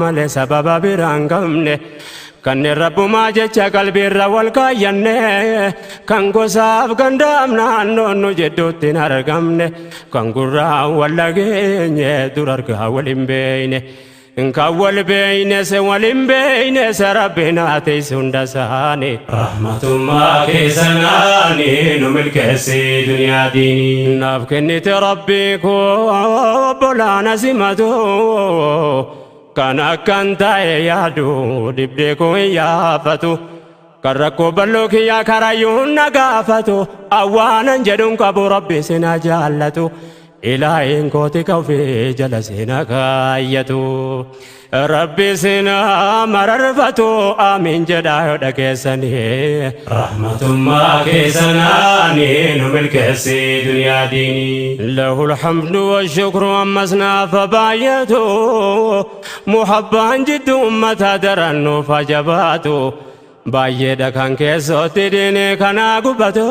Malee sababa biraan qabne, kanneen rabbumaa jecha qalbiirra wal kaayyanne, kan gosaaf gandaaf naannoon nu jedhuutti hin argamne, kan gurraan wal dhageenye dur argaa wal hin beeyne, kan wal beeyne se wal hin beeyne se rabbiin haa teessu hunda isaanii. Rahmatummaa keessanaanii nu milkeessi duniyaa diinii. Naaf kennite rabbii koo obbolaana simatu, kan akkan ta'e yaadu dhibdee koo hin yaafatu, kan rakkoo bal'oo kiyyaa karayyuun na gaafatu, awwaanan jedhuun qabu rabbi sina jaallatu, ilaahiin kooti ka ofii jala sina kaayyatu, rabbi sina mararfatu, amiin jedhaa yoo dhageessanii. Rahmatummaa keessanaanii nu milkeessi duniyaa diinii. له الحمد والشكر أمسنا فبايته محبان جد أمتا درن فجباتو baay'eedha kan keessootti diinii kanaa gubbatu,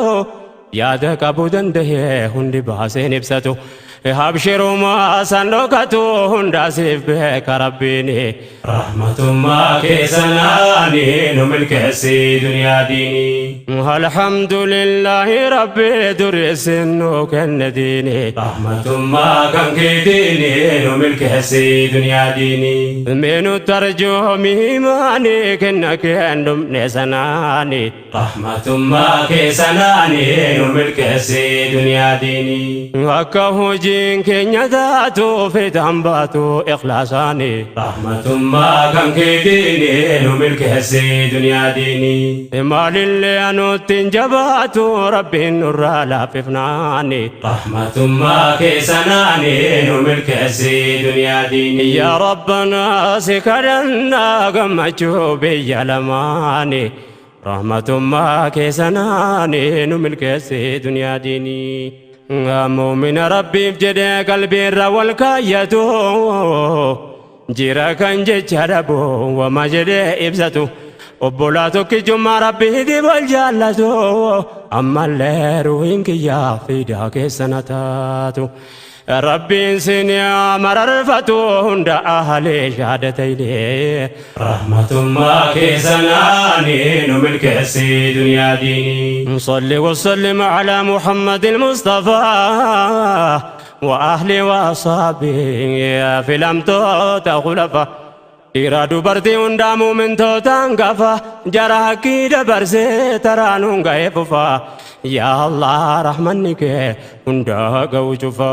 yaada qabuu danda'e hundi baaseen ibsatu, habshirumaa san dhokatu hundaasiif beeka rabbiini. Rahmatummaa keessanaanii nu milkeessi duniyaa diinii. Alhamdulillahi rabbi dureessin nu kenne diini. Rahmatummaa kan keetiini nu milkeessi duniyaa diinii. Minu tarjoomi himaanii kenna kennumne sanaani. Rahmatummaa keessanaanii nu milkeessi duniyaa diinii. Akka hojiin keenya taatu fiixaan baatu ikhlaasaani. Rahmatummaa kan keetiini nu milkeessi duniyaa diinii. Maalillee anuutti hin jabaatu rabbiin nurraa laaffifnaani. Rahmatummaa keessanaanii nu milkeessi duniyaa diinii. Yaa Rabbanaa si kadhannaa gammachuu biyya lamaani. Rahmatummaa keessanaani nu milkeessi duniyaa diinii. Muumina rabbiif jedhee qalbiirra wal kaayyatu, jira kan jecha dhabu wama jedhee ibsatu, obbolaa tokkichummaa rabbiitiif wal jaallatu, ammallee ruhiin kiyyaa fiidaa keessana taatu. Rabbiin sin mararfatu hunda ahlee shaadatayne. Rahmatummaa keessanaanii nu milkeessi duniyaa diinii. صل وسلم على محمد المصطفى وأهله وأصحابه في الأمتوت خلفا. Dhiira dubartii hundaa muumintootaan gafa jara hakkii dabarsee taraanuun ga'ee fufa. Yaa Allah, rahmanni kee hundaa ga'u cufa.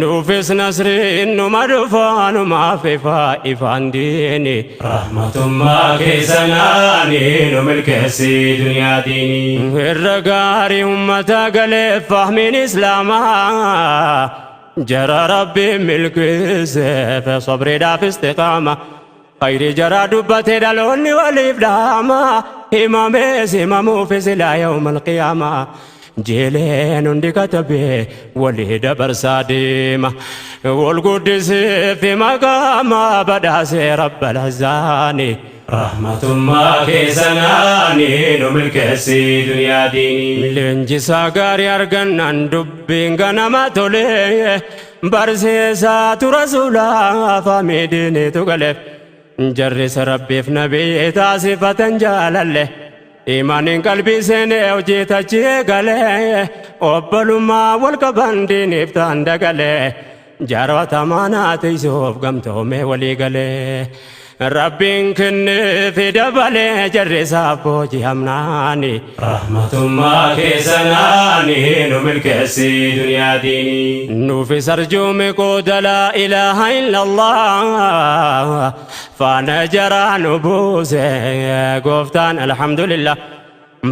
Nuufis nasriin numa dhufa, numaaf ifa ifaan diini. Rahmatummaa keessanaanii nu milkeessi duniyaa diinii. Irra gaarii ummata galee fahmiin islaamaa, jara rabbi milkeesseef sabriidhaaf istiqaama. Khayri jara dubbate dhaloonni waliif dhaama, himamees himamuufis ilaa yawma alqiyaama. Jeeleen hundi katabee walii dabarsaa deema. Wal guddisee fi maqaama badhaasee rabbal hazzaani. Rahmatummaa keessanaanii nu milkeessi duniyaa diinii. Leenjisaa gaarii argannaan dubbiin ganama tole, barsiisaa rasuulaa faamidiinitu galeef. Jarris rabbiif nabii taasifatan jaalalle. Imaaniin qalbii seenee hojii tachii galee, obbolummaa wal qaban diiniif ta'an dagalee, jaarota maanaa tiisuuf gamtoomee walii galee. Rabbiin kenneefi dabalee jarri isaaf booji'amnaani. Rahmatummaa keessanaanii nu milkeessi duniyaa diinii. Nuufis arjuume qooda laa ilaaha illallah, faana jaraa nu buuse gooftaan alhamdulillah.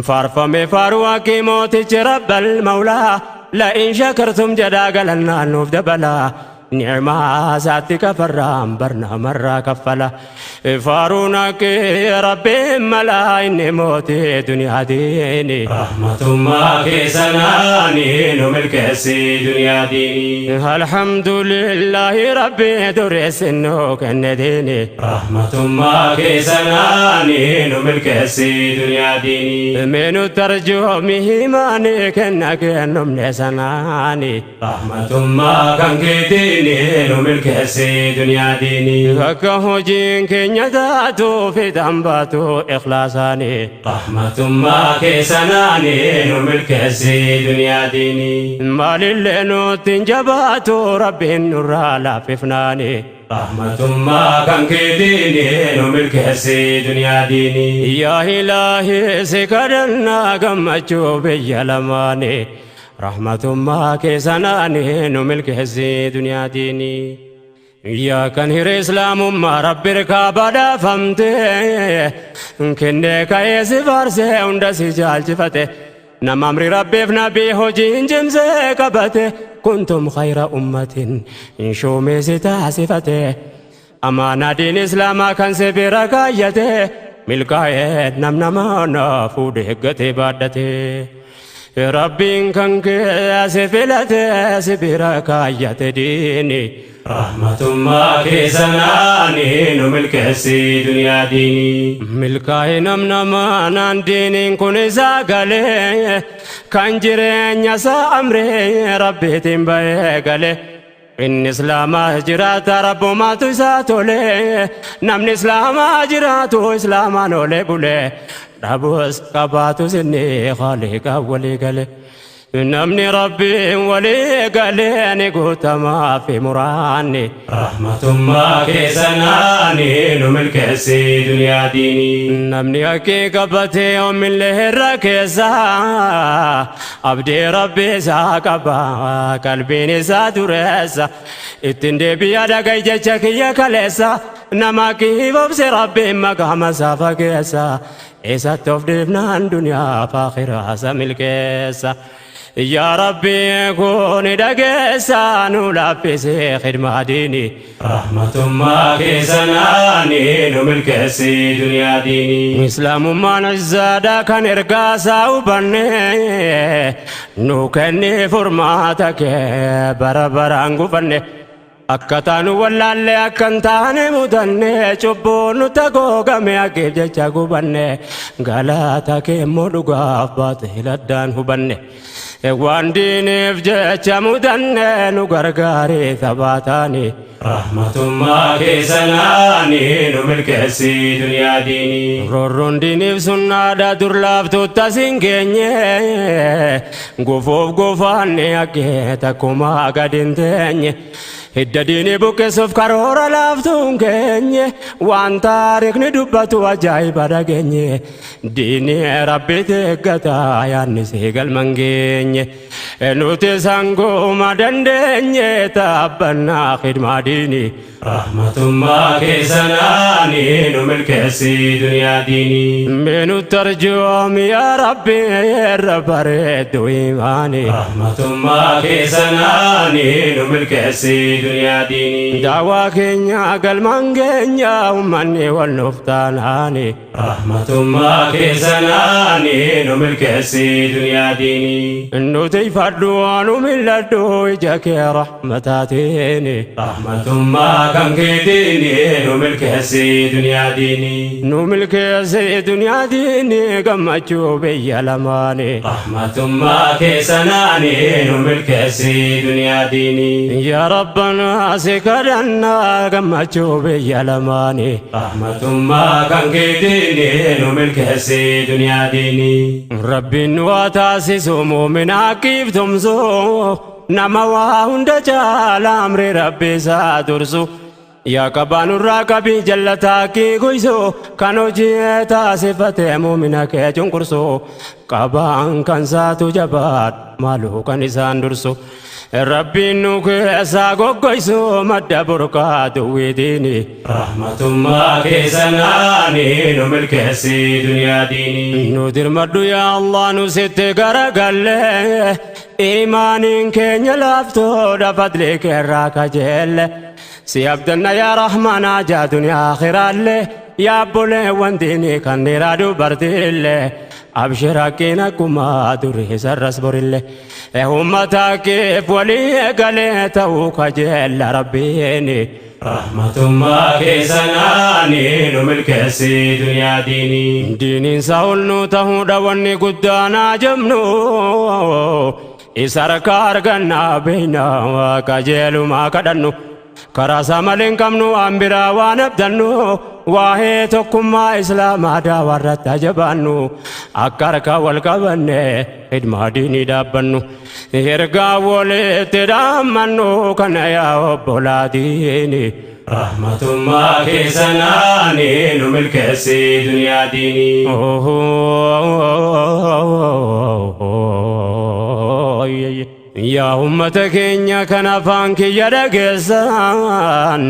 Faarfame faaruu haqqii mootichi rabbal mawlaa, la'in shakartum jedhaa galannaan nuuf dabalaa. Ni'maa isaatti kafarraan barnaamarraa kaffala. Faaruun haqqii rabbiin malaa, inni mootii duniyaa diini. Rahmatummaa keessanaanii nu milkeessi duniyaa diinii. Alhamdulillahi rabbi dureessin nu kenne diini. Rahmatummaa keessanaanii nu milkeessi duniyaa diinii. Minu tarjoomi himaani kenna kennumne sanaani. Rahmatummaa kan keetiini keetiini nu milkeessi duniyaa diinii. Akka hojiin keenya taatu fixaan baatu ikhlaasaani. Rahmatummaa keessanaani nu milkeessi duniyaa diinii. Maalillee nutti hin jabaatu Rabbiin nurraa laaffifnaani. Rahmatummaa kan keetiini nu milkeessi duniyaa diinii. Yaa Ilaahi si kadhannaa gammachuu biyya lamaani. Rahmatummaa keessanaani nu milkeessi duniyaa diinii. Yaa kan hiree Islaamummaa Rabbi irkaa badhaafamte, kennee ka'ee si faarsee hunda si jaalchifate, nama amri Rabbiif nabii hojiin cimsee qabate, kuntum khayra ummatin shuumee si taasifate, amaanaa diin Islaamaa kan si bira kaayyate, milkaa'ee nam namaa fuudhee eeggatee baadhate. Rabbiin kan kee si filate si bira kaayyate diini. Rahmatummaa keessanaani nu milkeessi duniyaa diinii. Milkaa'ee nam namaa diiniin kun isaa galee, kan jireenya isaa amree Rabbiitiin bahee galee. Inni Islaamaa jiraata Rabbumaatu isaa tole, namni Islaamaa jiraatu Islaamaan olee bule, dhabus qabaatus inni Khaaliqa walii gale. Namni Rabbiin walii galee ni guutamaa fi muraanni. Rahmatummaa keessanaani nu milkeessi duniyaa diinii. Namni haqqii qabatee oomillee irra keessa, abdii Rabbi isaa qaba qalbiin isaa dureessa, ittiin deebi'a dhagai jecha kiyya kaleessa, nama haqqii obse Rabbiin maqaama isaa fageessa, isatti of dhiifnaan duniyaa fi akhiraa isa milkeessa. Yaa Rabbi kun dhageessa nu laaffisee khidmaa diinii. Rahmatummaa keessanaani nu milkeessi duniyaa diinii. Islaamummaan izzaadha kan ergaa isaa hubanne, nu kenni furmaata kee bara baraan gufanne. Akka taanu wallaalle akka hin taane mudanne, cubbuun nu tagoogame haqeef jecha gubanne, galata kee immoo dhugaaf baatee addaan hubanne. Waan diiniif jecha mudanne nu gargaaree taphaataani. Rahmatummaa keessanaani nu milkeessi duniyaa diinii. Roorroon diiniif sunnaadha dur laaftuutta siin geenye, gufuuf gufaanne haqqee takkumaa gad hin teenye. Hidda diinii buqqisuuf karoora laaftuun keenye, waan taariikni dubbatu ajaa'iba dhageenye. Diinii Rabbi eeggata yaadni si galman geenye. Nuti sanguma dandeenye taabbannaa khidmaa diinii. Rahmatummaa keessanaani nu milkeessi duniyaa diinii. Mee nutti arjoomi yaa Rabbi irra bareeddu imaani. Rahmatummaa keessanaani nu milkeessi duniyaa diinii. Daawaa keenya galmaan keenya ummanni wal nuuf taanaani. Rahmatummaa keessanaani nu milkeessi duniyaa diinii. Nuti ifadhu nu mil'adhu ija kee rahmataatiin. Rahmatummaa kan keetiini nu milkeessi duniyaa diinii. Nu milkeessi duniyaa diinii gammachuu biyya lamaani. Rahmatummaa keessanaani nu milkeessi duniyaa diinii. Yaa Rabbanaa si kadhannaa gammachuu biyya lamaani. Rahmatummaa kan keetiini nu milkeessi duniyaa diinii. Rabbiin nu haa taasisu muumina haqiif tumsu, nama waa hunda caala amri Rabbi isaa dursu. Yaa qabaa nurraa qabii jallataa kii guysu, kan hojii taasifatee muumina kee cunqursu, qabaan kan saatu jabaadha maaluu kan isaan dursu. Rabbiin nu keessaa goggoysu madda burqaa duwwiitiini. Rahmatummaa keessanaani nu milkeessi duniyaa diinii. Nu dirmadhu yaa Allah nu sitti garagalle, imaaniin keenya laaftoodha fadli keerraa kajeelle. Si abdanna yaa Rahmaanaa jaa duniyaa akhiraallee, yaa obboleewwan diinii kan dhiiraa dubartiillee, abshir haqqiin akkuma durii sarras borillee. Uummata keef walii galee ta'uu kajeella Rabbiini. Rahmatummaa keessanaani nu milkeessi duniyaa diinii. Diiniin isaa ol nu ta'uudha wanni guddaa naa jabnu. Isa harkaa argannaa beeyna qajeelumaa kadhannu. Karaa isaa malee hin qabnu waan biraa waan abdannu. Waa'ee tokkummaa islaamaa daawarratti ajabaannu. Akka harka wal qabanne hidmaa diinii dhaabbannu. Ergaa walitti dhaammannu kana yaa obbolaatiini. Rahmatummaa keessanaani nu milkeessi duniyaa diinii. Yaa ummata keenya kan afaan kiyya dhageessan,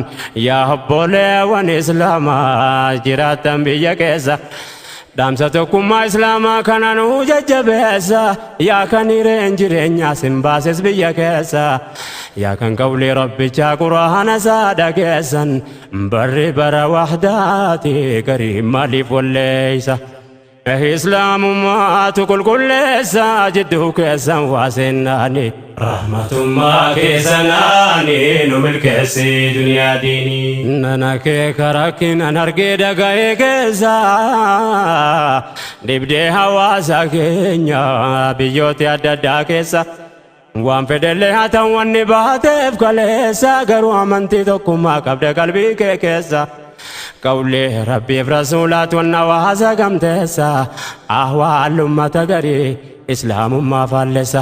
yaa obboleewwan islaamaa jiraattan biyya keessa, dhaamsa tokkummaa islaamaa kana nuu jajjabeessa. Yaa kan hireen jireenyaa sin baases biyya keessa, yaa kan qawlii rabbichaa quraana isaa dhageessan, barri bara wahdaati garii maaliif walleeysa? Islaamummaatu qulqulleessa jidduu keessan waa seennaani. Rahmatummaa keessanaani nu milkeessi duniyaa diinii. Nana kee karakkinan argee dhaga'ee keessa dhibdee hawaasa keenya biyyoota adda addaa keessa. Waan fedhellee haa ta'u wanni baateef kaleessa, garuu amantii tokkummaa qabda qalbii kee keessa. Qawlee rabbiif rasuulaat wanna hawaasa gamteessa, ahwaal ummata garii islaamummaa faallessa.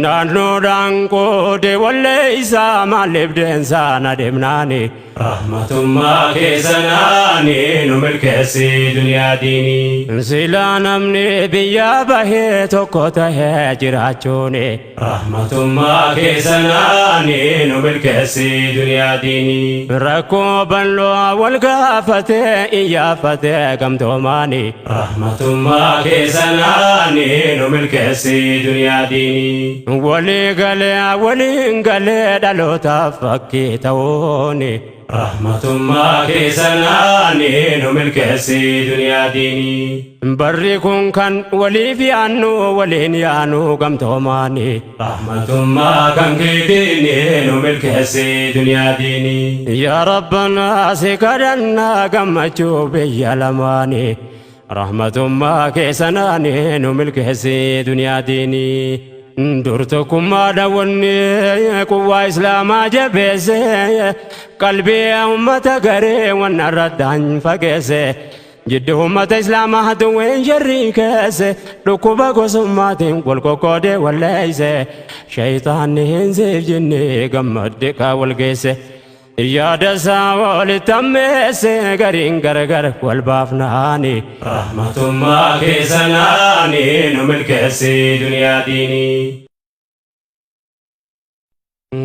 Naannoodhaan qoode walleeysa maaliif deemsaan adeemnaani. Rahmatummaa keessanaani nu milkeessi duniyaa diinii. Silaa namni biyya bahee tokko tahee jiraachuuni. Rahmatummaa keessanaani nu milkeessi duniyaa diinii. Rakkoo bal'oo wal gaafatee iyyaafatee gamtoomaani. Rahmatummaa keessanaani nu milkeessi duniyaa diinii. Walii galee waliin galee dhalootaaf fakkii ta'uuni. Rahmatummaa keessanaani nu milkeessi duniyaa diinii. Barri kun kan waliif yaannu waliin yaanu gamtoomaani. Rahmatummaa kan keetiini nu milkeessi duniyaa diinii. Yaa Rabbanaa si kadhannaa gammachuu biyya lamaani. Rahmatummaa keessanaani nu milkeessi duniyaa diinii. Dur tokkummaa daawwanni quwwaa islaamaa jabeesse, qalbii ummata garee wanna irratti fageesse. Jidduu ummata islaamaa haduwween jarrii keesse, dhukkuba gosummaatiin wal qoqqoodee walleeyse. Shayitaanni hin siif jinni gammadde kaa wal geesse. Yaada isaa walitti ammeesse gariin gargar wal baafnaani. Rahmatummaa keessanaani nu milkeessi duniyaa diinii.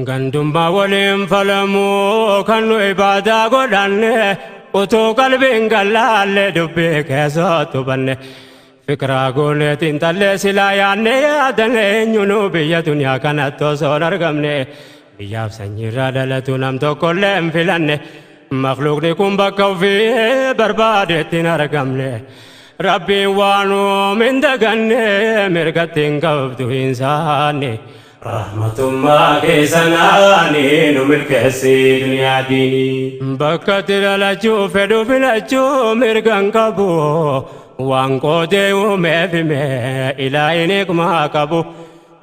Gandummaa waliin falamuu kan nu ibaadaa godhanne, utuu qalbiin gallaalle dubbii keessatti hubanne. Fikiraa gooneetiin tallee silaa yaadne yaadanne, eenyunuu biyya duniyaa kanatti osoo hin argamne. Biyyaaf sanyiirraa dhalatu nam tokkollee hin filanne. Makluuqni kun bakka ofii barbaadetti hin argamne. Rabbiin waan uume hin daganne, mirgatti hin qabdu hin saanne. Rahmatummaa keessanaani nu milkeessi duniyaa diinii. Bakka itti dhalachuu fedhu filachuu mirga hin qabu. Waan qoodee uumeef hime ilaahin hikmaa qabu.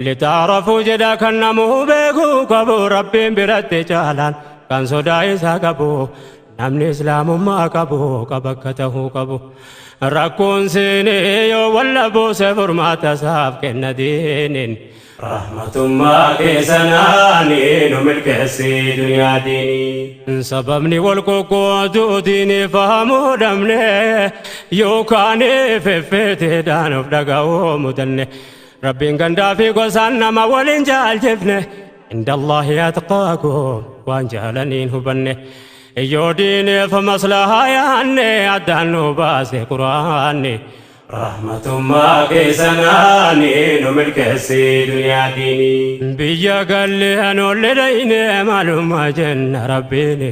Litaarafuu jedha kan namuu beekuu qabu, rabbiin biratti caalaan kan sodaa isaa qabu. Namni islaamummaa qabu qaba akka tahuu qabu. Rakkoon seenee yoo walla buuse furmaata isaaf kenna diiniin. Rahmatummaa keessanaani nu milkeessi duniyaa diinii. Sababni wal qoqqooduu diinii fahamuu dhabne, yookaan feffeeteedhaan of dhaga'uu mudanne. Rabbiin gandaa fi gosaan nama waliin jaalchifne. Inda Allahi atqaakum waan jaalaniin hubanne. Yoo diiniif maslahaa yaanne addaan nu baase quraanni. Rahmatummaa keessanaani nu milkeessi duniyaa diinii. Biyya galle anolle dhayne maalummaa jenna rabbiini.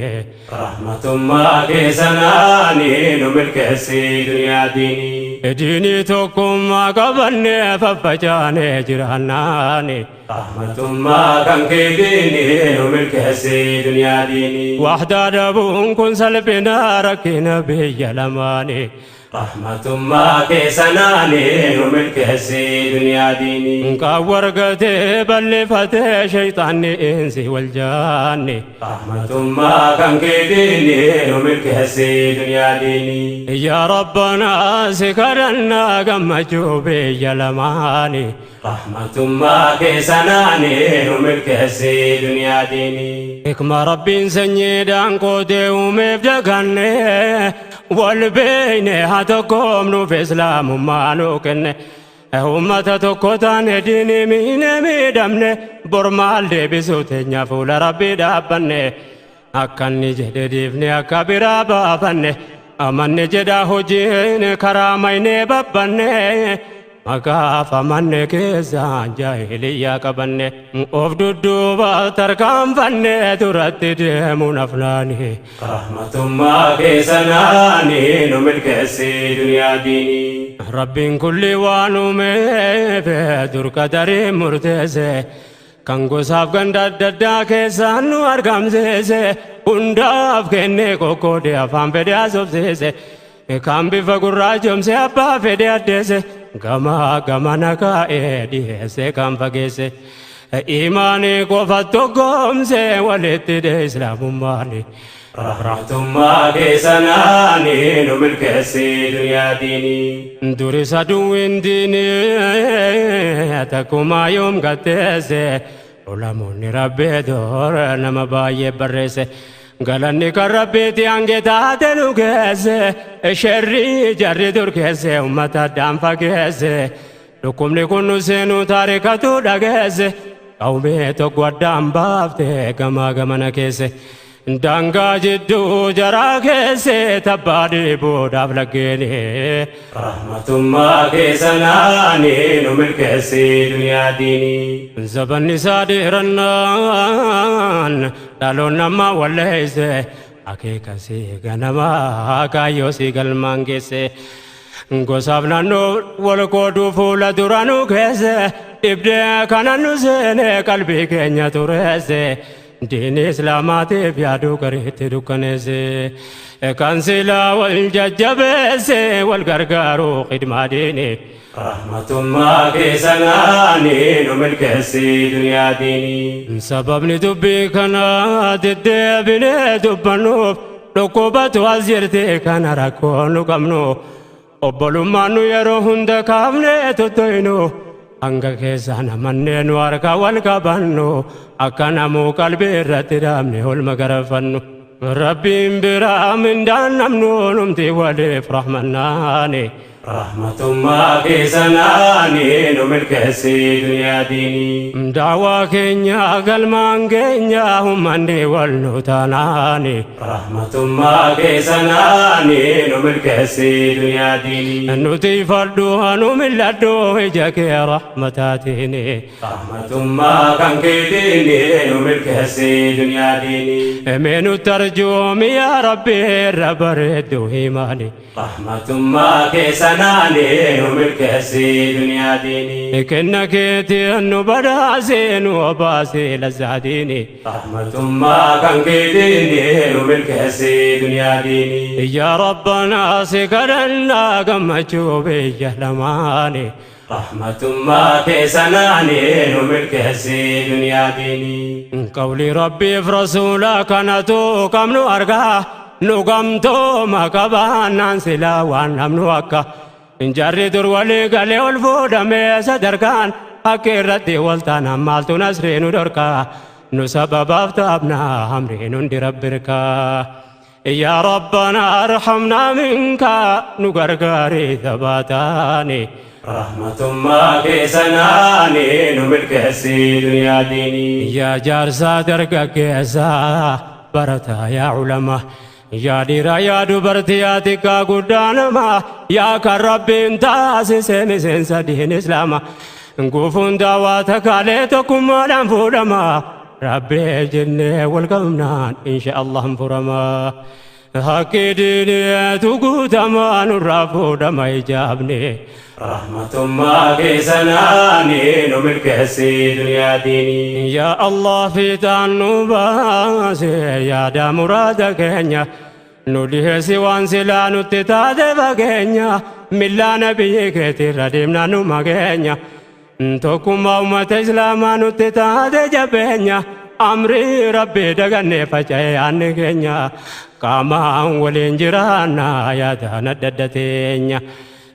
Rahmatummaa keessanaani nu milkeessi duniyaa diinii. Diinii tokkummaa qabanne faffacaane jiraannaani. Rahmatummaa kan keetiini nu milkeessi duniyaa diinii. Waxdaa dhabuun kun salphina rakkina biyya lamaanii. Rahmatummaa keessanaani nu milkeessi duniyaa diinii. Qaawwargatee bal'ifatee shayxaanni insi wal jaanni. Rahmatummaa kan keetiini nu milkeessi duniyaa diinii. Yaa Rabbanaa si kadhannaa gammachuu biyya lamaanii. Rahmatummaa keessanaani nu milkeessi duniyaa diinii. Hikma Rabbiin sanyiidhaan qootee uumeef daganne wal beeyne haa tokkoomnuuf islaamummaa nuu kenne. Uummata tokko taane diinii miine miidhamne bor maal deebisuu teenya fuula Rabbii dhaabbanne. Akka inni jedhe dhiifne akka biraa baafanne amanne jedha hojiin karaa maynee babbanne. Maqaaf amanne keessaan jaahiliyyaa qabanne of dudduuba tarkaanfanne duratti deemuun afnaani. Rahmatummaa keessanaani nu milkeessi duniyaa diinii. Rabbiin kulli waan uumeef dur qadarii murteesse kan gosaaf ganda adda addaa keessaan nu argamsiise hundaaf kennee qoqqoodee afaan fedhe haasofsiise kan bifa gurraachomse abbaa fedhe addeesse gama gamana kaa'ee dhiyeesse kan fageesse imaanii qofa tokkoomse walitti dhe islaamummaani. Rahmatummaa keessanaani nu milkeessi duniyaa diinii. Duris aduwwiin diinii takkumaa yoom gatteesse ulamoonni rabbii dura nama baay'ee barreesse. Galanni kan rabbiiti hange taate nu geesse sherrii jarri dur keesse uummata addaan fageesse dhukkubni kun nu seenuu taarikatu dhageesse qawmee tokko addaan baafte gamaa gamana keesse daangaa jidduu jaraa keesse tabbaa dhiibuudhaaf laggeeni. Rahmatummaa keessanaani nu milkeessi duniyaa diinii. Zabanni isaa dheerannaan dhaloonni ammaa walleesse akeekasii ganamaa kaayyoo sii galmaan geesse. Gosaaf naannoo wal qooduu fuula dura nu keesse dhibdee kana nu seene qalbii keenya tureesse. Diinii islaamaatiif yaaduu gariitti dukkaneesse. Kan silaa wal jajjabeesse wal gargaaruu khidmaa diinii. Rahmatummaa keessanaani nu milkeessi duniyaa diinii. Sababni dubbii kanaa deddeebinee dubbannuuf dhukkubatu as jirti kana rakkoo nu qabnu. Obbolummaan nu yeroo hunda kaafnee tuttuqnu hanga keessaan amannee nu harka wal qabannu akka namuu qalbii irratti dhaabne olma garafannu. Rabbiin biraa mindaan namnu numti waliif rahmannaani. Rahmatummaa keessanaani nu milkeessi duniyaa diinii. Daawaa keenya galmaan keenya uummanni wal nu taanaani. Rahmatummaa keessanaani nu milkeessi duniyaa diinii. Nuti fadhu anu mil'adhu ija kee rahmataatiin. Rahmatummaa kan keetiini nu milkeessi duniyaa diinii. Mee nutti arjoomi yaa Rabbi irra bareeddu himaani. Rahmatummaa keessanaani nu milkeessi duniyaa diinii. Kenna keetiin nu badhaasee nu obaasee lazzaatiini. Rahmatummaa kan keetiini nu milkeessi duniyaa diinii. Yaa Rabbanaa si kadhannaa gammachuu biyya lamaani. Rahmatummaa keessanaani nu milkeessi duniyaa diinii. Qawli Rabbiif rasuula kanatu qabnu argaa nu gamtooma qabaannaan silaa waan namnu akka. Jarri dur walii galee ol fuudhamee sadarkaan akka irratti wal taanaan maaltu nasrii nu dhorkaa nu sababaaf taabnaa hamriin hundi rabbirkaa. Yaa Rabbanaa arhamnaa minkaa nu gargaarii thabaataani. Rahmatummaa keessanaani nu milkeessi duniyaa diinii. Yaa jaarsaa dargaggeessaa barataa yaa ulamaa. Yaa dhiiraa yaa dubartii yaa xiqqaa guddaa namaa yaa kan Rabbiin taasise miseensa diin islaamaa. Gufuun daawaa takaalee tokkummaadhaan fuudhama. Rabbii jennee wal qabnaan insha Allah furama. Haqqi diiniitu guutamaa nurraa fuudhama ijaabne. Rahmatummaa keessanaani nu milkeessi duniyaa diinii. Yaa Allah, fiixaan nu baase yaada muraada keenya. Nu dhiheessi waan silaa nutti taate fageenya. Millaa nabiyyi keetirra deemnaa nu mageenya. Tokkummaa uummata Islaamaa nutti taate jabeenya. Amrii Rabbii dagannee faca'ee yaadni keenya. Qaamaan waliin jiraanna yaadaan adda adda teenya.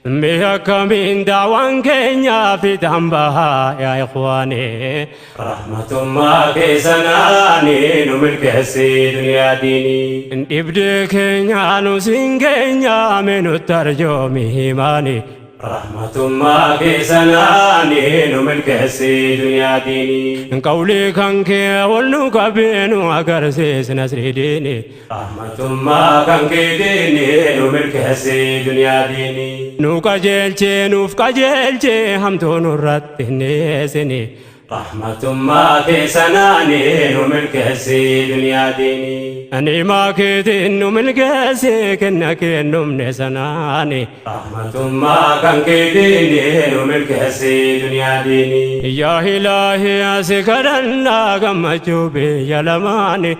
Mee akkamiin daawaan keenya fiixaan bahaa yaa ikhwaanii? Rahmatummaa keessanaani nu milkeessi duniyaa diinii. Dhibdee keenya nu siin keenya mee nutti arjoomi himaani. Rahmatummaa keessanaani nu milkeessi duniyaa diinii. Qawlii kan kee ol nu qabee nu agarsiis nasrii diini. Rahmatummaa kan keetiini nu milkeessi duniyaa diinii. Nu qajeelchee, nuuf qajeelchee, hamtuu nurratti hin dhiyeessini. Rahmatummaa keessanaani nu milkeessi duniyaa diinii. Ni'imaa keetiin nu milkeessi kenna kennumne sanaani. Rahmatummaa kan keetiini nu milkeessi duniyaa diinii. Yaa Ilaahi, asi kadhannaa gammachuu biyya lamaani.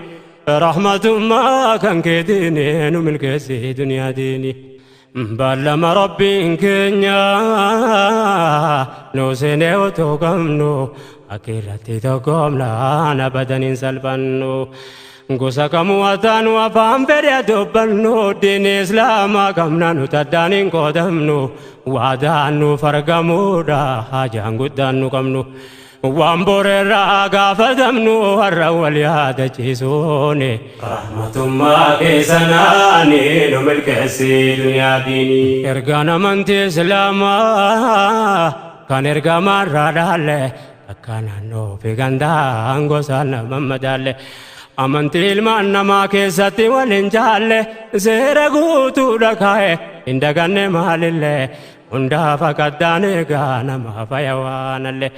Rahmatummaa kan keetiin nu milkeessi duniyaa diini. Baallama Rabbiin keenya nu seenee otoo qabnu, akkiirratti tokkoomnaan abadan hin salphannu. Gosa kamuu haa taanu, afaan fedhe dubbannu, diin Islaamaa qabna, nu addaan hin qoodamnu. Waadaan nuuf argamuudha haajaan guddaan nu qabnu. Waan boreerraa gaafatamnu har'a wal yaadachiisuuni. Rahmatummaa keessanaani nu milkeessi duniyaa diinii. Ergaan amantii Islaamaa kan ergamaarraa dhaalle, akka naannoo fi gandaan gosaan nama madaalle. Amantii ilmaan namaa keessatti wal hin jaalle, seera guutuudha kaa'e hin daganne maalillee. Hundaaf akaddaan eegaa nama faya waanallee.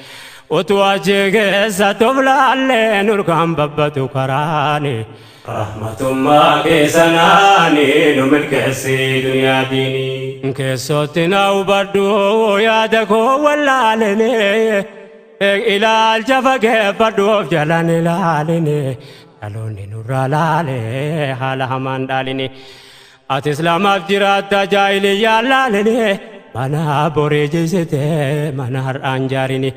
Utuu achi keessa toflaallee nurkaan babbatu karaani. Rahmatummaa keessanaani nu milkeessi duniyaa diinii. Keessootti na hubadhu yaada koo wallaalene. Ilaalcha fageeffadhu, of jalan ilaaline. Dhaloonni nurraa laale haala hamaan dhaaline. Ati Islaamaaf jiraatta jaahiliyyaan laaline. Mana borii jisite mana har'aan jaarini.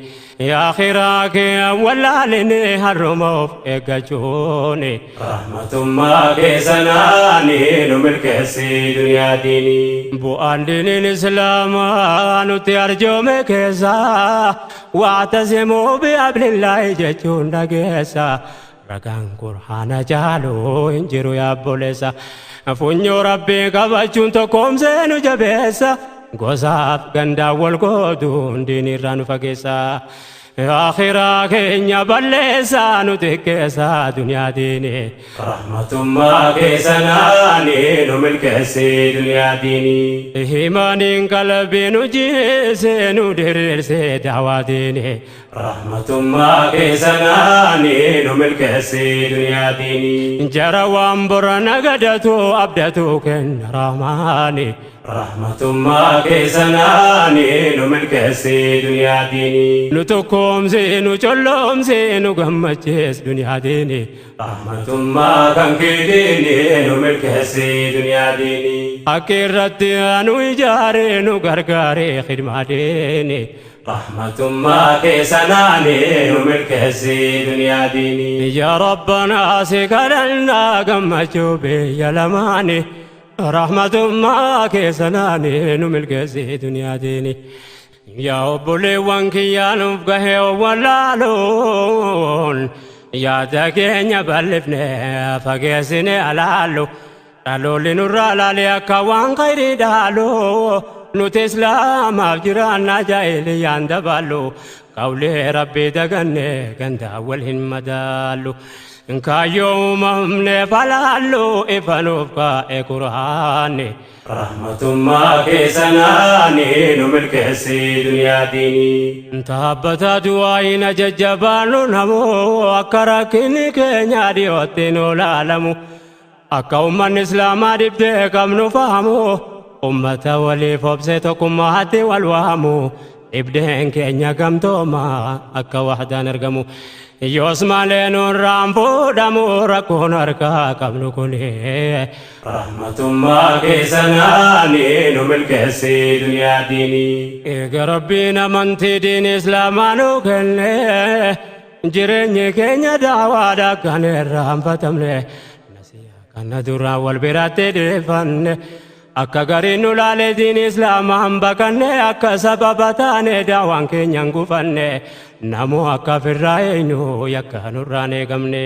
Akhiraa kee wallaaline har'uma of eeggachuuni. Rahmatummaa keessanaani nu milkeessi duniyaa diinii. Bu'aan diiniin Islaamaa nutti arjoome keessa, واعتصموا بحبل الله jechuun dhageessa. Ragaan Qur'aana caalu hin jiru yaabboleessa. Funyoo Rabbii qabachuun tokkoomsee nu jabeessa. Gosaaf gandaan wal qooduun diinirraa nu fageessa. Akhiraa keenya balleessa, nu xiqqeessa duniyaa diini. Rahmatummaa keessanaani nu milkeessi duniyaa diinii. Himaaniin qalbii nu jiise, nu diriirse daawaa diini. Rahmatummaa keessanaani nu milkeessi duniyaa diinii. Jara waan bora nagadatu abdatu kenna Rahmaani. Rahmatummaa keessanaani nu milkeessi duniyaa diinii. Nu tokkoomse, nu colloomse, nu gammachiis duniyaa diini. Rahmatummaa kan keetiini nu milkeessi duniyaa diinii. Akka irratti nu ijaare, nu gargaare khidmaa diini. Rahmatummaa keessanaani nu milkeessi duniyaa diinii. Yaa Rabbanaa, si kadhannaa gammachuu biyya lamaani. Rahmatummaa keessanaani nu milkeessi duniyaa diini. Yaa obboleewwan kiyyaa, nuuf gahee wallaaluun, yaada keenya bal'ifne fageessine alaallu. Dhaloonni nurraa laale akka waan khayrii dhaalu. Nuti Islaamaaf jiraannaa jaahiliyyaan dabaallu. Qawlee Rabbii daganne gandaa wal hin madaallu. Kaayyoo uumamne falaallu ifa nuuf kaa'e Qur'aanni. Rahmatummaa keessanaani nu milkeessi duniyaa diinii. Taabbata du'aayina jajjabaannu namoo, akka rakkinni keenya dhiyootti nu laalamu. Akka ummanni Islaamaa dhibdee qabnu fahamu, ummata waliif obsee tokkummaatti wal waamu, dhibdeen keenya gamtooma akka wahdaan argamu. Yoos malee nurraan fuudhamu rakkoon harkaa qabnu kuni. Rahmatummaa keessanaani nu milkeessi duniyaa diinii. Eega Rabbiin amantii diin Islaamaa nu kenne, jireenyi keenya daawaadha kan irraanfatamne. Nasiyaa kana duraan wal biratti dhiifanne, akka gariin nu laale diin Islaamaan baqanne, akka sababa taane daawaan keenya hin gufanne, namoo akka firraa eenyu yakka nurraan eegamne.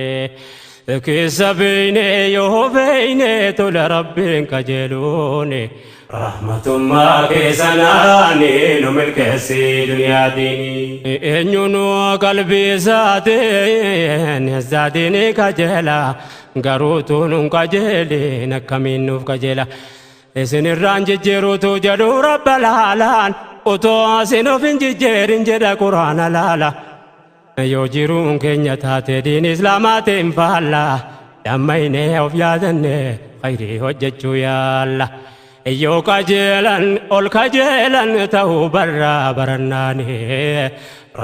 Keessa beeyne yoo feeyne tola Rabbiin qajeeluuni. Rahmatummaa keessanaani nu milkeessi duniyaa diinii. Eenyuun qalbii isaatiin isaatiin qajeela, garuu tunuun qajeelin akkamiin nuuf qajeela? Isin irraan jijjiiruutu jedhu Rabba laalaan, utoo isin of hin jijjiirin jedha Quraana laala. Yoo jiruun keenya taate diin Islaamaatiin faalla, dammaynee of yaadanne khayrii hojjechuu yaalla. Yoo qajeelan ol qajeelan ta'uu barraa barannaani.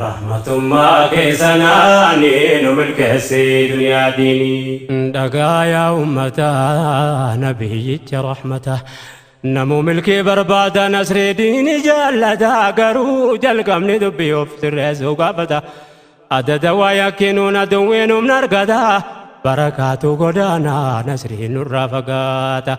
Rahmatummaa keessanaani nu milkeessi duniyaa diinii. Dhagaa yaa ummataa nabiyyicha rahmata. Namuu milkii barbaada, nasrii diini jaallata, garuu jalqabni dubbii of sirreessuu gaafata. Adada waa yakkinuun aduwwiin humna argata. Barakaatu godaanaa nasrii nurraa fagaata.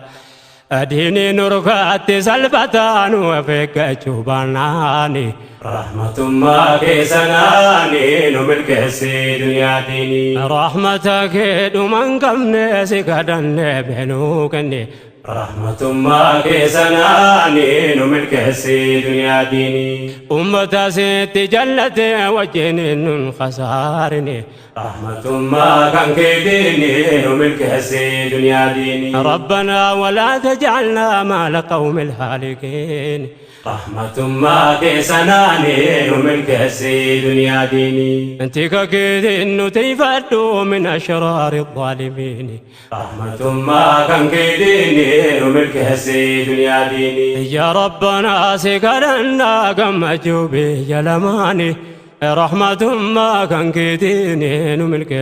Diinii nurkaatti salphataa nu of eeggachuu baannaani. Rahmatummaa keessanaani nu milkeessi duniyaa diinii. Rahmata kee dhuma hin qabne si kadhanne beenuu kenne. Rahmatummaa keessanaani nu milkeessi duniyaa diinii. Ummata sitti jallate wajjin nun khasaarini. Rahmatummaa kan keetiini nu milkeessi duniyaa diinii. ربنا ولا تجعلنا مع القوم الهالكين. Rahmatummaa keessanaani nu milkeessi duniyaa diinii. انت ككيد نتيفدوا من أشرار الظالمين. Rahmatummaa kan keetiini nu milkeessi duniyaa diinii. يا ربنا سكرنا قمجوا بجلماني، رحمة ما كان كيديني نملك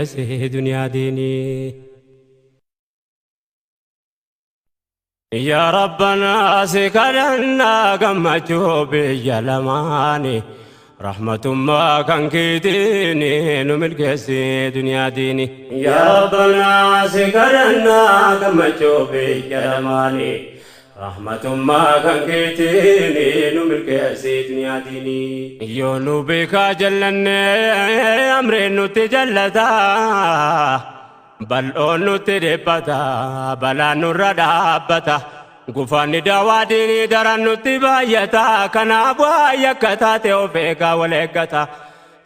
دنيا ديني. يا ربنا سكرنا قمجوا بجلماني، رحمة ما كان كيديني نملك دنيا ديني. يا ربنا سكرنا قمجوا بجلماني، rahmatummaa kan keetiin nu milkeessi duniyaa diinii. Yoo nu beekaa jallanne amreen nutti jallata, bal'oon nutti dhiphata, balaan nurra dhaabbata. Gufaanni daawaa diinii daran nutti baay'ata, kanaaf waa yakka taate of eegaa wal eeggata.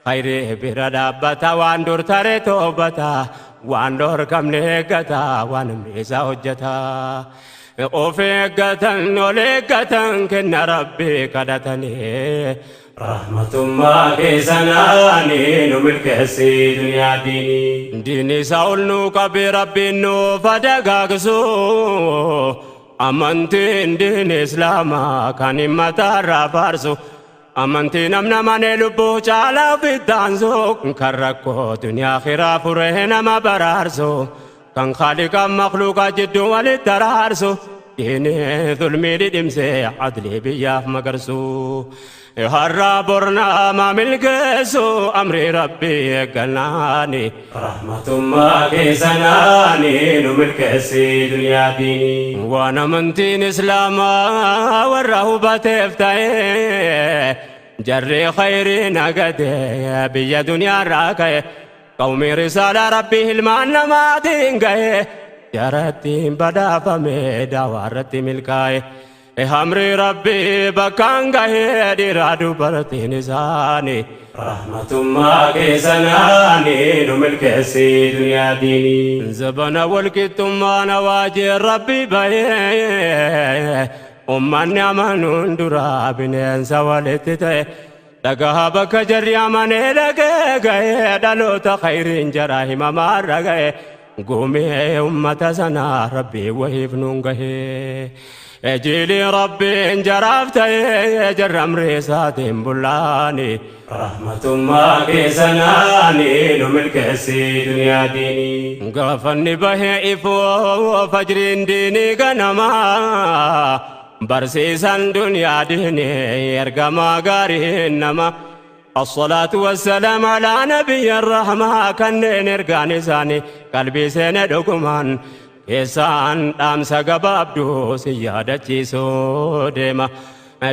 Khayrii bira dhaabbata, waan dur tare toobata, waan dhorkamne eeggata, waan miisa hojjeta. Of eeggatan ol eeggatan kenna Rabbii kadhatanii. Rahmatummaa keessanaani nu milkeessi duniyaa diinii. Diinni isaa ol nuu qabe Rabbiin nuuf dagaagsu. Amantiin diin Islaamaa kan hin mataarraa faarsu. Amantii namna manee lubbuu caalaa ofittaansu. Kan rakkoo duniyaa akhiraa furee nama baraarsu. Kan khaaliqa makhluuqa jidduu walitti araarsu. Diinii zulmii dhidhimsee adlii biyyaaf magarsu. Har'a bornaa milkeessu amrii Rabbii eeggannaani. Rahmatummaa keessanaani nu milkeessi duniyaa diinii. Waan amantiin Islaamaa warra hubateef ta'e, jarri khayrii nagate biyya duniyaarraa ka'e, qawmi risaalaa Rabbii ilmaan namaatiin ga'e, jarattiin badhaafame daawaa irratti milkaa'e. Hamri Rabbii bakkaan gahee dhiiraa dubartiin isaanii. Rahmatummaa keessanaani nu milkeessi duniyaa diinii. Zabana walqixxummaan waajjirri Rabbii bahee, ummanni amanuun duraa bineensa walitti ta'e. Dhagaha bakka jarri amanee dhagee ga'ee, dhaloota khayriin jara himamaarra ga'e. Gumee ummata sanaa Rabbii wahiif nuun gahee. Jiilii Rabbiin jaraaf ta'ee jarra amriisaatiin bullaani. Rahmatummaa keessanaani nu milkeessi duniyaa diinii. Gaafanni bahee ifoo fajriin diinii ganamaa. Barsiisan duniyaa diinii ergamaa gaariin nama. الصلاة والسلام على نبي الرحمة kanneen ergaan isaanii qalbii seene dhugumaan keessaan dhaamsa gabaabduu si yaadachiisuu deema.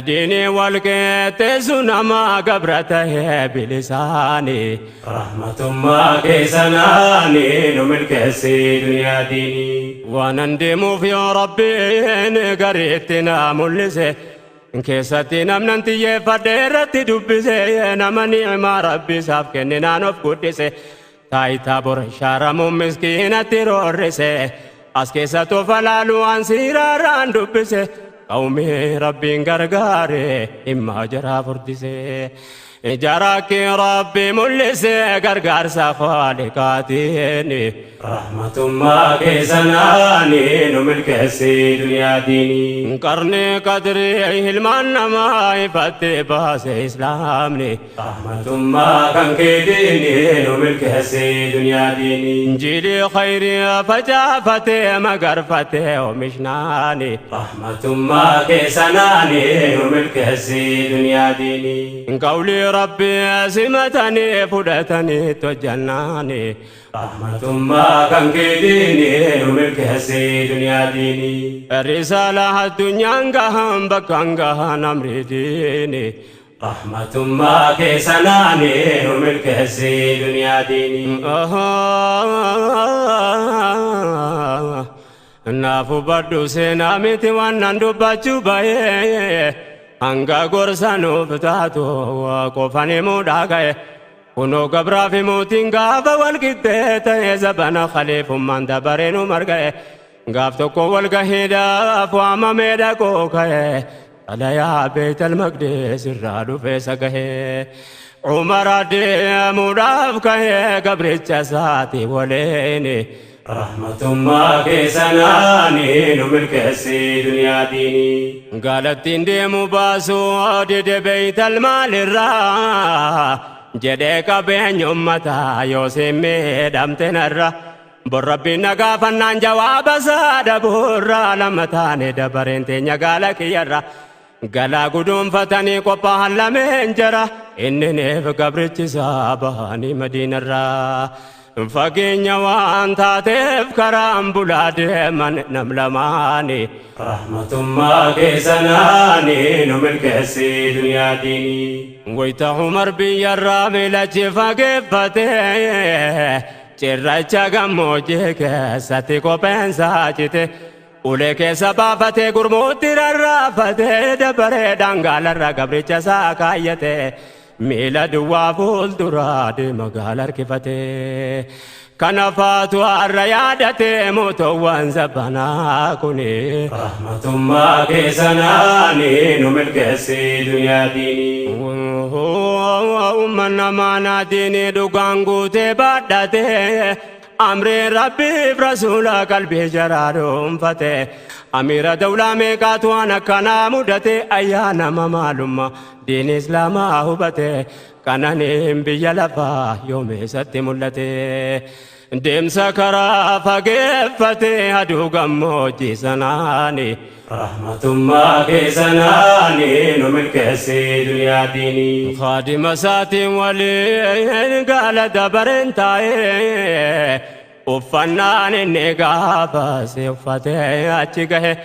Diinii wal qeexxeessu nama gabra tahee bilisaanii. Rahmatummaa keessanaani nu milkeessi duniyaa diinii. Waanan deemuuf yoo Rabbiin gariitti na mul'ise. Keessatti namnan xiyyeeffadhe irratti dubbise, nama ni'imaa Rabbi isaaf kenninaan of guddise, taayitaa bor shaaramuun miskiinatti roorrise, as keessa tofa laalu waan siiraarraan dubbise, qawmii Rabbiin gargaare himmaa jaraa furdise. Jaraakki Rabbi mul'ise gargaarsa Khaaliqaatiin. Rahmatummaa keessanaani nu milkeessi duniyaa diinii. Qarni qadrii ilmaan namaa ifatti baase Islaamni. Rahmatummaa kan keetiini nu milkeessi duniyaa diinii. Injiilii khayrii facaafatee magarfatee oomishnaani. Rahmatummaa keessanaani nu milkeessi duniyaa diinii. Qawlii Rabbii simatanii fudhatanii hojjannaani. Rahmatummaa kan keetiini nu milkeessi duniyaa diinii. Risaala addunyaan gahan bakkaan gahan amrii diini. Rahmatummaa keessanaani nu milkeessi duniyaa diinii. Naaf hubadhu, seenaa miti waan nan dubbachuu bahee, hanga gorsa nuuf taatu qofan himuu dhaga'e. Kunoo gabraa fi mootiin gaafa wal qixxee ta'e, zabana khaliifummaan dabaree nu marga'e. Gaaf tokko wal gahiidhaaf waamamee dhaqoo ka'e. Xalayaa Beetal Maqdees irraa dhufee sagahee. Umar adeemuudhaaf ka'ee gabricha isaati waliin. Rahmatummaa keessanaani nu milkeessi duniyaa diinii. Gaalattiin deemu baasuu dide Beeytal maalirraa jedhee, qabeenya ummataa yoo siin miidhamte narra. Bor Rabbiin na gaafannaan jawaaba isaa dhabuurraa, lama taane dabareen teenya gaala kiyyarra. Galaa guduunfatanii qophaa'an lameen jara, inniniif gabrichi isaa bahanii Madiinarraa. Fageenya waan taateef karaan bulaa deeman nam lamaani. Rahmatummaa keessanaani nu milkeessi duniyaa diinii. Wayita Umar biyyarraa miilachi fageeffatee, cirracha gammoojjii keessatti kopheensaa cite. Ulee keessa baafatee gurmuutti rarraafatee, dabaree dangaalarra gabricha isaa kaayyate. Miila duwwaa fuulduraa deema gaala harkifatee. Kana faatu har'a yaadatee mootoowwan zabanaa kuni. Rahmatummaa keessanaani nu milkeessi duniyaa diinii. Uummanna maanaa diinii dhugaan guutee baadhatee, amrii Rabbiif rasuula qalbii jaraa dhuunfate. Amiira dawlaa meeqaatu waan akkanaa mudate? Ayyaana maalummaa diin Islaamaa hubate, qananiin biyya lafaa yoomeessatti mul'ate. Deemsa karaa fageeffate aduu gammoojjii sanaani. Rahmatummaa keessanaani nu milkeessi duniyaa diinii. Khaadima isaatiin waliin gaala dabareen taa'ee, uffannaan inni gaafase uffatee achi gahe.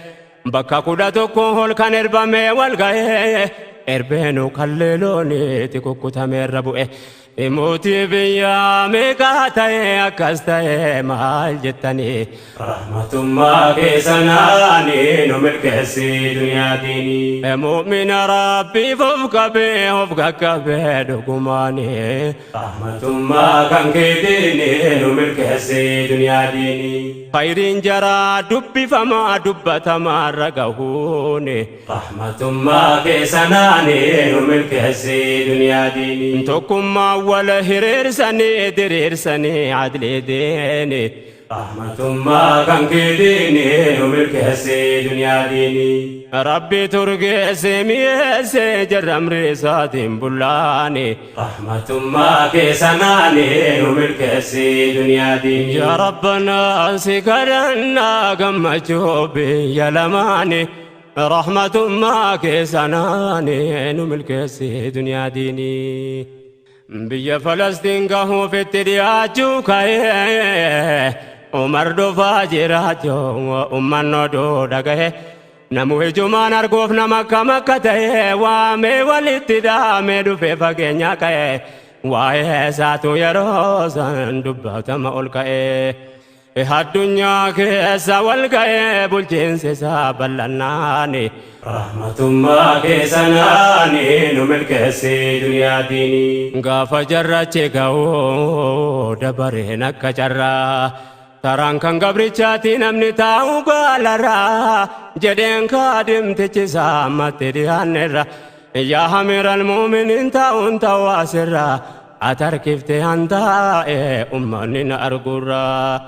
Bakka 11 ol kan erbamee wal gahee, erbeenu kallee looniitti kukkutameerra bu'e. Mootii biyyaa meeqaa ta'e akkas ta'e maal jettanii? Rahmatummaa keessanaani nu milkeessi duniyaa diinii. Mu'mina Rabbiif of qabee of qaqqabee dhugumaanii. Rahmatummaa kan keetiini nu milkeessi duniyaa diinii. Khayriin jaraa dubbifamaa dubbatamaa irra gahuuni. Rahmatummaa keessanaani nu milkeessi duniyaa diinii. Tokkummaa wal hiriirsanii diriirsanii adlii diini. Rahmatummaa kan keetiini nu milkeessi duniyaa diinii. Rabbi turgeesse mi'eesse jarra amri isaatiin bullaani. Rahmatummaa keessanaani nu milkeessi duniyaa diinii. Yaa Rabbanaa si kadhannaa gammachuu biyya lamaani. Rahmatummaa keessanaani nu milkeessi duniyaa diinii. Biyya Falastiin gahuuf itti dhiyaachuu ka'ee Umar dhufaa jiraachuu ummanni oduu dhagahe. Namu ijumaan arguuf nama akkam akka ta'e waamee walitti dhaamee dhufee fageenya ka'e. Waa'ee isaatu yeroo san dubbatama ol ka'e. Addunyaa keessa wal ga'ee bulchiinsi isaa bal'annaani. Rahmatummaa keessanaani nu milkeessi duniyaa diinii. Gaafa jarrachi ga'uu dabareen akka carraa. Taraan kan gabrichaati namni taa'u gaalarraa jedheen kaadimtichi isaa ammatti dhiyaanneerra. Yaa amiiral muuminiin taa'uun ta'u asirra atarkiftee an taa'e ummanni na argurraa.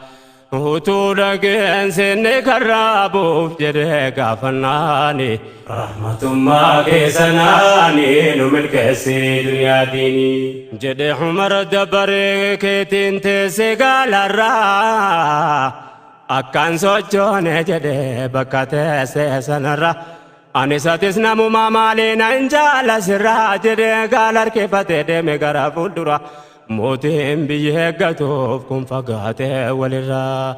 Utuu dhageen seenne karraa buuf jedhee gaafannaani. Rahmatummaa keessanaani nu milkeessi duniyaa diinii. Jedhe Umar dabaree keetiin teesse gaalarraa. Akkaan sochoone jedhe bakka teesse sanarra. Anis atis namumaa maaliin nan jaalasirraa jedhe gaala harkifatee deeme gara fuuldura. Mootiin biyya eeggatuuf kun fagaatee walirraa.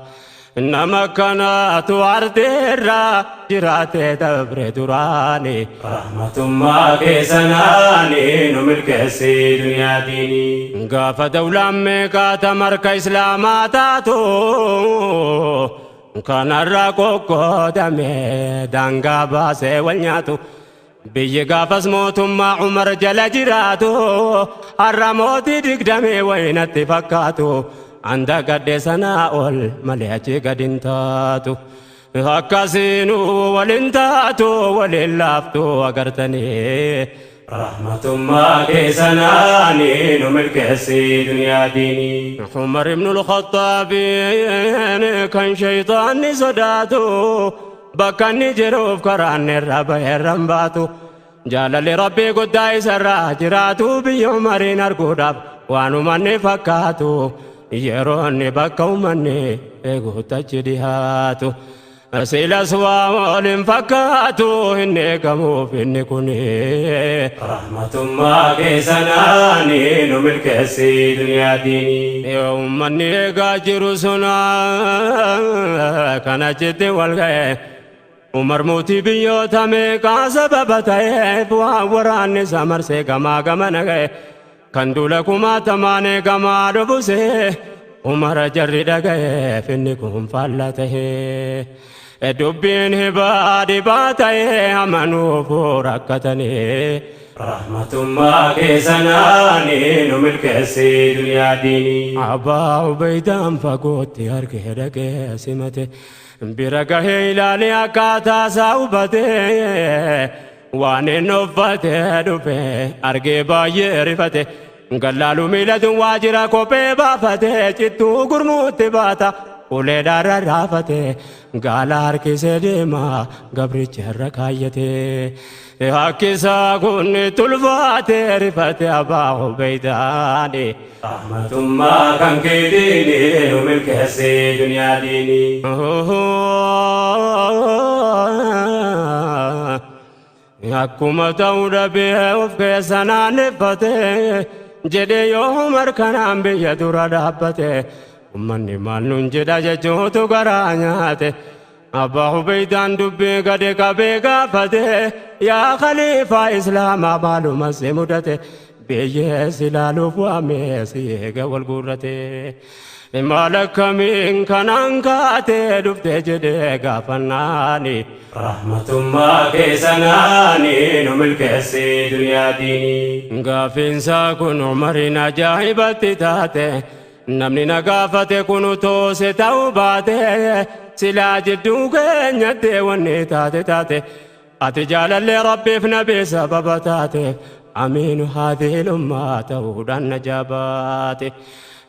Nama kanaatu ardeerraa jiraatee dabre duraani. Rahmatummaa keessanaani nu milkeessi duniyaa diinii. Gaafa dawlaan meeqaata marka islaamaa taatu kanarra qoqqoodame daangaa baasee wal nyaatu. Biyyi gaafas mootummaa Umar jala jiraatu har'a mootii digdamee wayinatti fakkaatu. Anda gadde sanaa ol malee achi gad hin taatu. Akkasiinuu waliin taatu waliin laaftu agartanii. Rahmatummaa keessanaani nu milkeessi duniyaa diinii. Umar ibnul Khaxaabiin kan shayxaanni sodaatu bakka inni jiruuf karaan irra baheerra hin baatu. Jaalalli Rabbii guddaa isarraa jiraatu biyya Umariin arguudhaaf waan uummanni fakkaatu. Yeroo inni bakka uummanni eeguutti achi dhiyaatu. Silas waa waliin fakkaatu hin eegamuuf inni kuni. Rahmatummaa keessanaani nu milkeessi duniyaa diinii. Uummanni eegaa jiru suna kana achitti wal ga'e. Umar mootii biyyoota meeqaa sababa ta'eef waan waraanni isaa marsee gamaa gamana ga'e. Kan duula kumaatamaan eegamaa dhufuse Umar jarri dhaga'eef inni kun faalla ta'e. Dubbiin hibaa dhibaa ta'e amanuuf rakkatanii. Rahmatummaa keessanaani nu milkeessi duniyaa diinii. Abbaa Ubaydaan fagootti argee dhaqee simate. Bira gahee ilaalee akkaataa isaa hubate. Waan inni uffatee dhufe argee baay'ee rifate. Gallaalu miilatuun waajjira kophee baafate cittuu gurmuutti baata. Ulee rarraafate gaala harkisee deema gabricha irra kaayyate. Hakkisaa kun tulfaate rifate Abbaa Ubaydaani. Rahmatummaa kan keetiini nu milkeessi duniyaa diinii. Akkuma ta'uu dhabee of keessa naanneffate jedhee yoo Umar kanaan biyya dura dhaabbate. Ummanni maal nuun jedha jechuutu garaa nyaate. Abbaa Ubaydaan dubbii gadi qabee gaafate. Yaa khaliifaa Islaamaa maaluma si mudate. Biyyees ilaaluuf waamee si eega wal guurrate. Maal akkamiin kanaan kaatee dhufte jedhee gaafannaani. Rahmatummaa keessanaani nu milkeessi duniyaa diinii. Gaafiinsaa kun Umariin ajaa'ibatti taate. Namni na gaafate kun utuu si ta'uu baate silaa jidduu keenyatti wanni taate taate. Ati jaalallee Rabbiif nabii sababa taateef amiinu haadhiil ummaa ta'uudhaan na jabaate.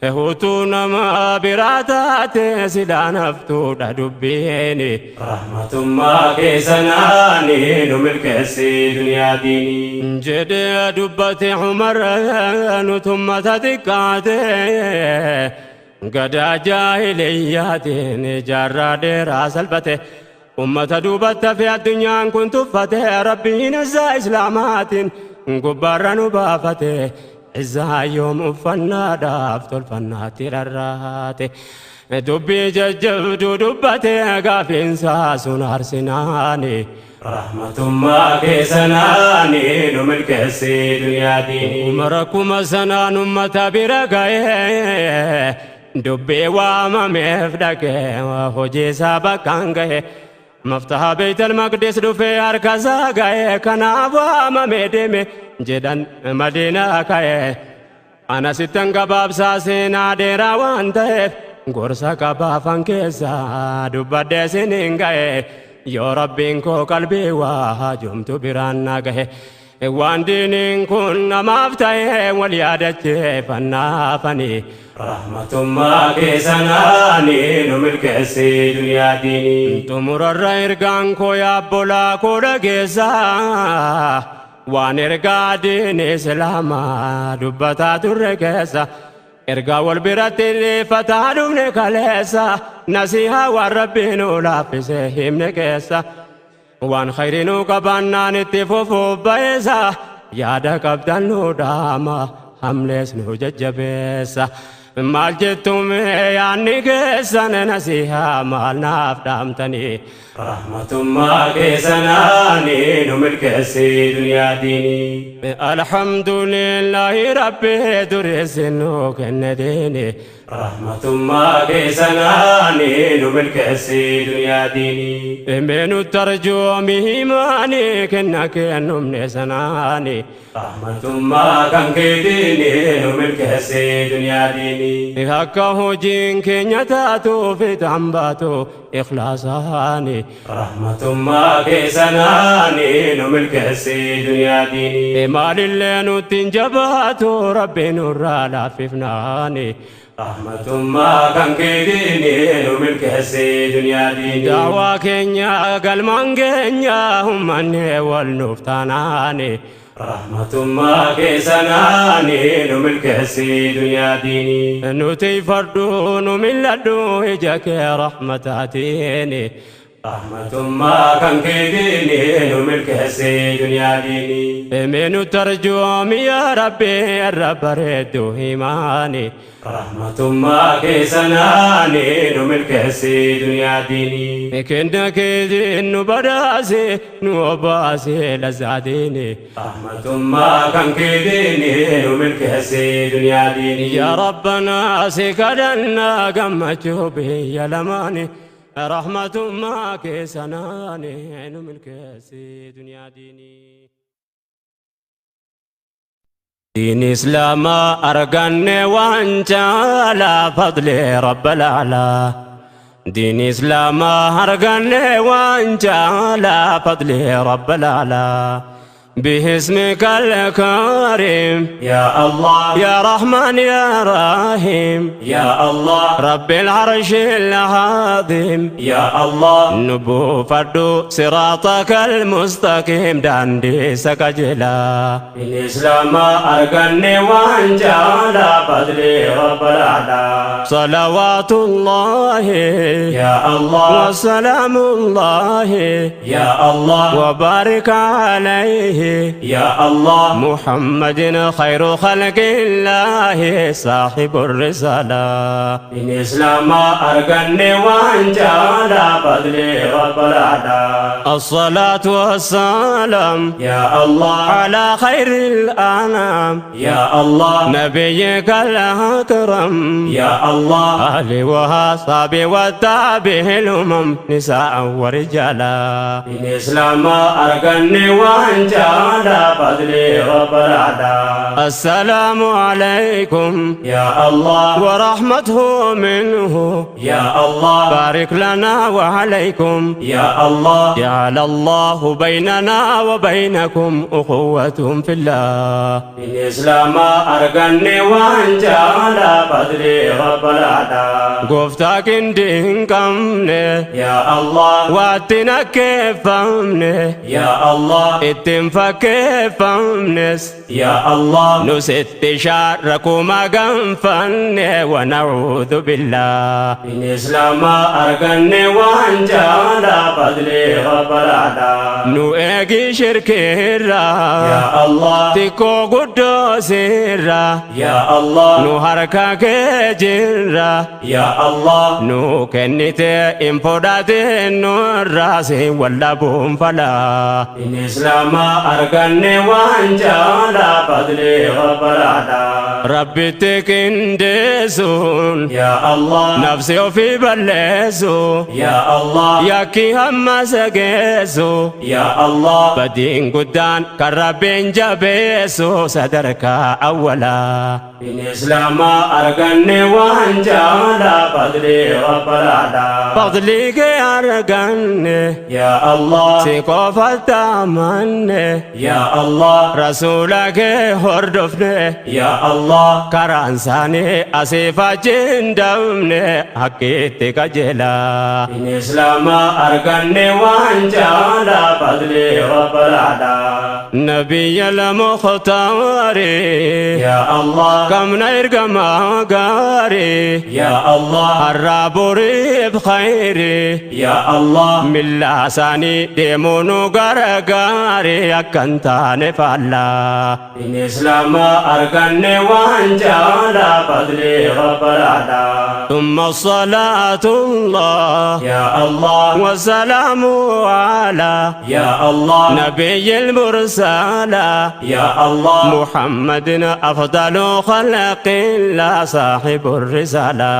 Utuu nama biraa taate silaa naftuudha dubbiini. Rahmatummaa keessanaani nu milkeessi duniyaa diinii. Jedhee dubbate Umar nutummata xiqqaate. Gadaa jaahiliyyaatiin jaarraa dheeraa salphate. Ummata duubatti hafe addunyaan kun tuffate. Rabbiin izzaa islaamaatiin gubbaarra nu baafate. Izzaa yoom uffannaadhaaf tolfannaatti rarraate. Dubbii jajjabduu dubbate gaafiinsaa sun arsinaani. Rahmatummaa keessanaani nu milkeessi duniyaa diinii. Umar akkuma sanaan ummata bira ga'ee dubbii waamameef dhaqee hojii isaa bakkaan ga'e. Maftaha Beeytal Maqdis dhufee harka isaa ga'e kanaaf waamamee deeme jedhan Madiinaa ka'e. Ana sittan gabaabsaa seenaa dheeraa waan ta'eef gorsa qabaafan keessaa dubbadhee siniin ga'e. Yoo Rabbiin koo qalbii waa haajomtu biraan na gahe. Waan diiniin kun namaaf ta'e wal yaadacheeffannaafani. Rahmatummaa keessanaani nu milkeessi duniyaa diinii. Xumurarra ergaan koo yaabbolaa koo dhageessaa. Waan ergaa diini islaamaa dubbataa turre keessa. Ergaa wal biratti dhiifataa dhufne kaleessa. Nasihaa waan Rabbiin nu laaffise himne keessa. Waan khayrii nu qabaannaan itti fufuuf ba'eessa. Yaada qabdan nu dhaama hamlees nu jajjabeessa. Maal jettume yaadni keessan nasihaa maal naaf dhaamtanii. Rahmatummaa keessanaani nu milkeessi duniyaa diinii. Alhamdulillahi Rabbi dureessi nu kenne diini. Rahmatummaa keessanaani nu milkeessi duniyaa diinii. Mee nu tarjoomi himaani kenna kennumne sanaani. Rahmatummaa kan keetiini nu milkeessi duniyaa diinii. Akka hojiin keenya taatuuf itti baatu ikhlaasaani. Rahmatummaa keessanaani nu milkeessi duniyaa diinii. Maalillee nutti hin jabaatu Rabbi nurraa laaffifnaani. Rahmatummaa kan keetiini nu milkeessi duniyaa diinii. Daawaa keenya galmaan keenya ummanni wal nuuf taanaani. Rahmatummaa keessanaani nu milkeessi duniyaa diinii. Nuti fardhu nu mil'adhu ija kee rahmataatiini. Rahmatummaa kan keetiini nu milkeessi duniyaa diinii. Mee nu tarjoomi yaa Rabbi irra bareeddu himaani. Rahmatummaa keessanaani nu milkeessi duniyaa diinii. Kenna keetiin nu badhaase nu obaase lazzaatiini. Rahmatummaa kan keetiini nu milkeessi duniyaa diinii. Yaa Rabbanaa si kadhannaa gammachuu biyya lamaani. Rahmatummaa keessanaani nu milkeessi duniyaa diinii. Diin Islaamaa arganne waan caalaa fadli Rabbal aalaa. Diin Islaamaa arganne waan caalaa fadli Rabbal aalaa. باسمك الكريم يا الله يا رحمن يا رحيم يا الله رب العرش العظيم يا الله نبو فردو صراطك المستقيم داندي سكجلا الإسلام أرقني وانجالا فضلي رب الأعلى صلوات الله يا الله وسلام الله يا الله وبارك عليه يا الله محمد خير خلق الله صاحب الرسالة الإسلام أرقني وانجالا فضلي رب الأعلى الصلاة والسلام يا الله على خير الأنام يا الله نبيك الأكرم يا الله أهلي وأصحابي والتابع الأمم نساء ورجالا الإسلام أرقني وانجالا caalaa fadlii rabbalaadha. السلام عليكم يا الله ورحمته منه يا الله بارك لنا وعليكم يا الله جعل الله بيننا وبينكم أخوة في الله. Diin Islaamaa arganne waan caalaa fadlii rabbalaadha. Gooftaa qindii hin qabne يا الله waatti nakkeeffamne يا الله ittiin fakkeeffamnes يا الله nusitti shaarrakuma ganfanne ونعوذ بالله. Diin Islaamaa arganne waan caalaa fadlii rabbalaadha. Nu eegi shirkiirraa يا الله xiqqoo guddoo sirraa يا الله nu harka kee jirra يا الله nu kennite hin fudhatin nurraa si wallabuun falaa. Diin Islaamaa arganne waan caalaa fadlii rabbalaadha. Rabbitti qindeessuun يا الله nafsi ofii balleessu يا الله yakki hamma sageessu يا الله badiin guddaan kan Rabbiin jabeessu sadarkaa awwalaa. Diin Islaamaa arganne waan caalaa fadlii rabbalaadha. Fadlii kee arganne يا الله si qofatti amanne يا الله rasuula kee hordofne يا الله karaan isaanii asiif achi hin dabne hakkiitti qajeelaa. Diin Islaamaa arganne waan caalaa fadlii rabbalaadha. نبي المختار يا الله kamna ergamaa gaarii يا الله har'aa boriif khayrii يا الله milla isaanii deemuu nu gargaarii akka hin taane faallaa. Diin Islaamaa arganne waan caalaa fadlii rabbalaadha. ثم الصلاة الله يا الله والسلام على يا الله نبي المرسل يا الله محمد أفضل خلق الله صاحب الرسالة.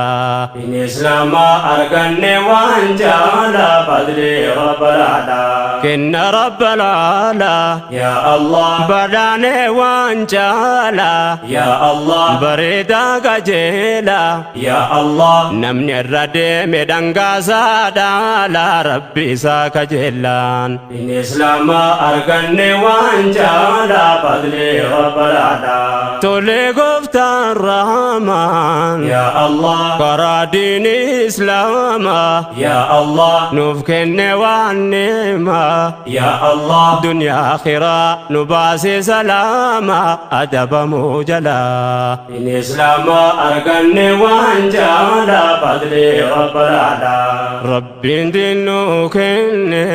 Diin Islaamaa arganne waan caalaa fadlii rabbalaadha. كن رب العلا يا الله بداني وانجالا يا الله بريدا قجيلا يا الله namni irra deeme dhangaasaa dhaala rabbi isaa kajeellaan. Diin Islaamaa arganne waan caalaa fadlii rabbalaadha. Tole gooftaan rahmaan يا الله karaa diinii islaamaa يا الله nuuf kenne waan ni'maa يا الله duniyaa akhiraa nu baase salaama adabamuu jalaa. Diin Islaamaa arganne waan caalaa fadlii rabbalaadha. Rabbiin diinuu kenne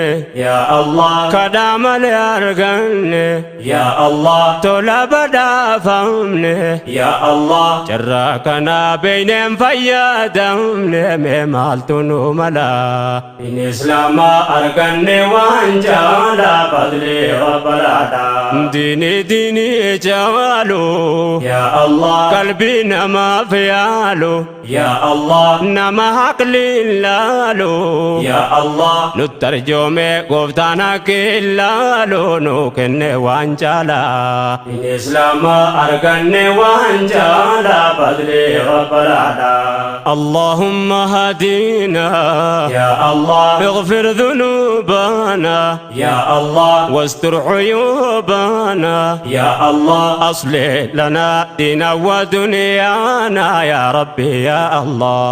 يا الله kadhaa malee arganne يا الله tola badhaafamne يا الله carraa kanaa beeyneen fayyadamne mee maaltu nu mala. Diin Islaamaa arganne waan caalaa fadlii rabbalaadha. Diini diinii caalu يا الله qalbii namaaf yaalu يا الله nama haqliin laalu يا الله nutti arjoome gooftaan haqqi laalu nu kenne waan caalaa. Diin Islaamaa arganne waan caalaa fadlii rabbalaadha. اللهم هدينا يا الله اغفر ذنوبنا يا الله واستر عيوبنا يا الله أصلح لنا دينا ودنيانا يا ربي يا الله.